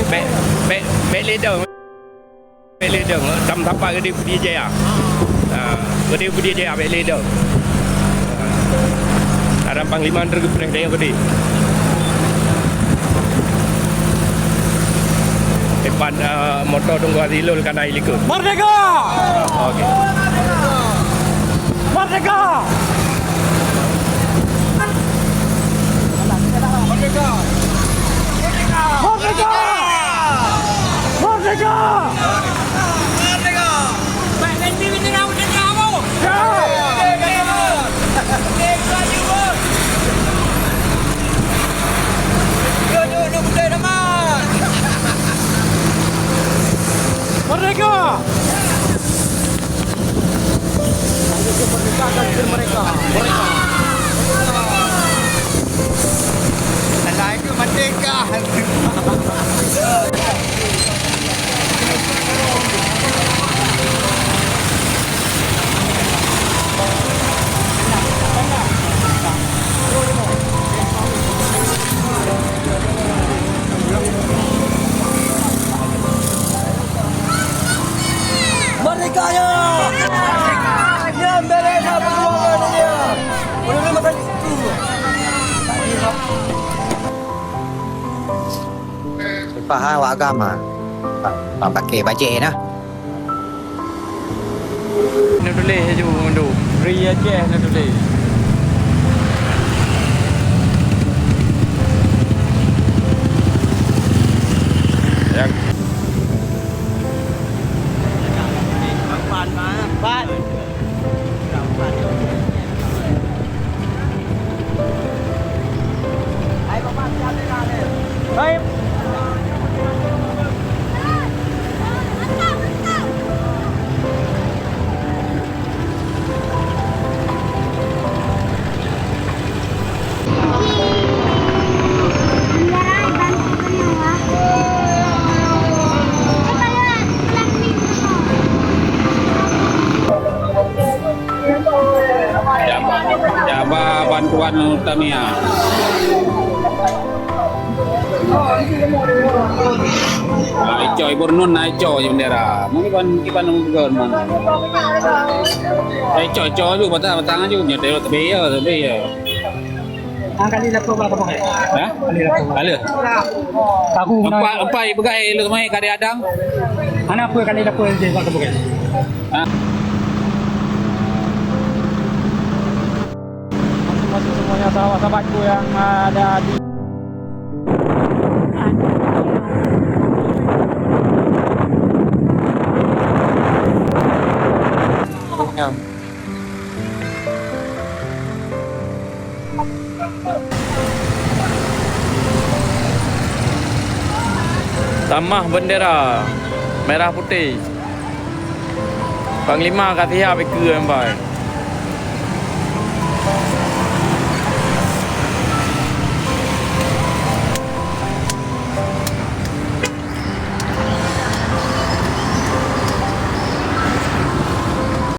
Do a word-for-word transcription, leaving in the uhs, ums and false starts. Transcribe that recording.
Bèk, bèk, bèk lé dong. Bèk lé dong. Tam sapat Geudè Peudiek Jaya. Ha, Geudè Peudiek Jaya bèk lé dong. Ada Panglima Andrew geupreh dayah Geudè. Depan, eh, moto Teungku Azilul ka na i likot. Merdeka! Oke. Merdeka! Merdeka! Merdeka! Merdeka! Merdeka! Merdeka! Merdeka dan mereka. Mereka. Alah, itu merdeka. Merdeka ya! Nyan bela perjuangan dunia. Menurut masa itu. Paham awak agama. Pak pakai bajèe nah. Neutuléh laju mandum. Free Aceh neutuléh. Ya. Pat. Jaba, jaba bantuan Utamia. Ah, icok, Ibu Renun na icok je bendera. Mungkin ban, kiban nunggu man. Eh, icok, icok ju, batang, batang ju. Nyote, tapi ya, tapi ya. Ah, kali lapor bak kampung, eh? Hah? Kali lapor. Kali? Tahu. Empat, empat peugah, eh, lu mai ka diadang. Ana apa kali lapor je bak kampung, eh? Hah? Masih semuanya sahabat-sahabatku yang ada di Tamah bendera merah putih. Panglima ka siap ikeue, Bai.